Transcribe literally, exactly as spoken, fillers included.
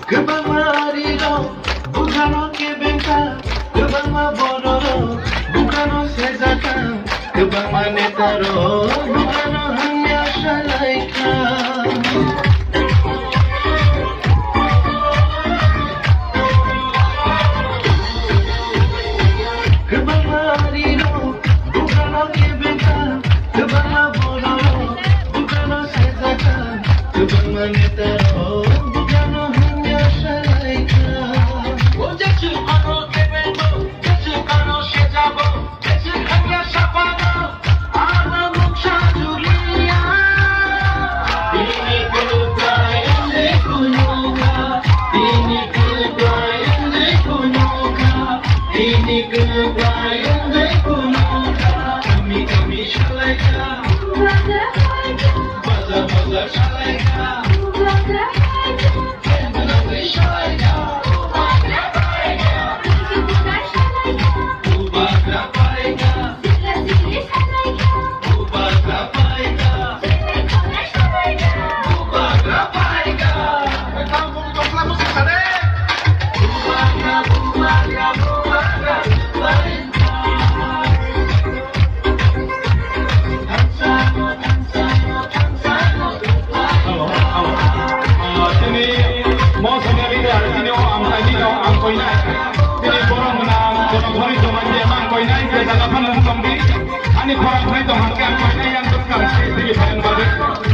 Kwbangma arirok bukhano kebengkha, kwbangma bororok bukhano sejakha, kwbangma netarok bukhano hamya salaikha. Kwbangma arirok bukhano kebengkha, kwbangma bororok bukhano sejakha, kwbangma netarok bukhano hamya salaikha. O jeswk ano kebengo, jeswk ano sejabo, jeswk hamya sapano, ano mungsa julia. Bini kwplai wngwi phunukha, bini kwplai wngwi phunukha, bini kwplai wngwi phunukha. Kami kami salaikha, bazar bazar salaikha. Hello, hello. Ah, tini mo songya leader, tini o ang tani no ang koinai. Tini borok mwnang, borok thani joma khe ang koinai, je jaga phano tongdi. Ani khorang phai tong hangke ang koinai yang tukar, tini phai ang bagwi.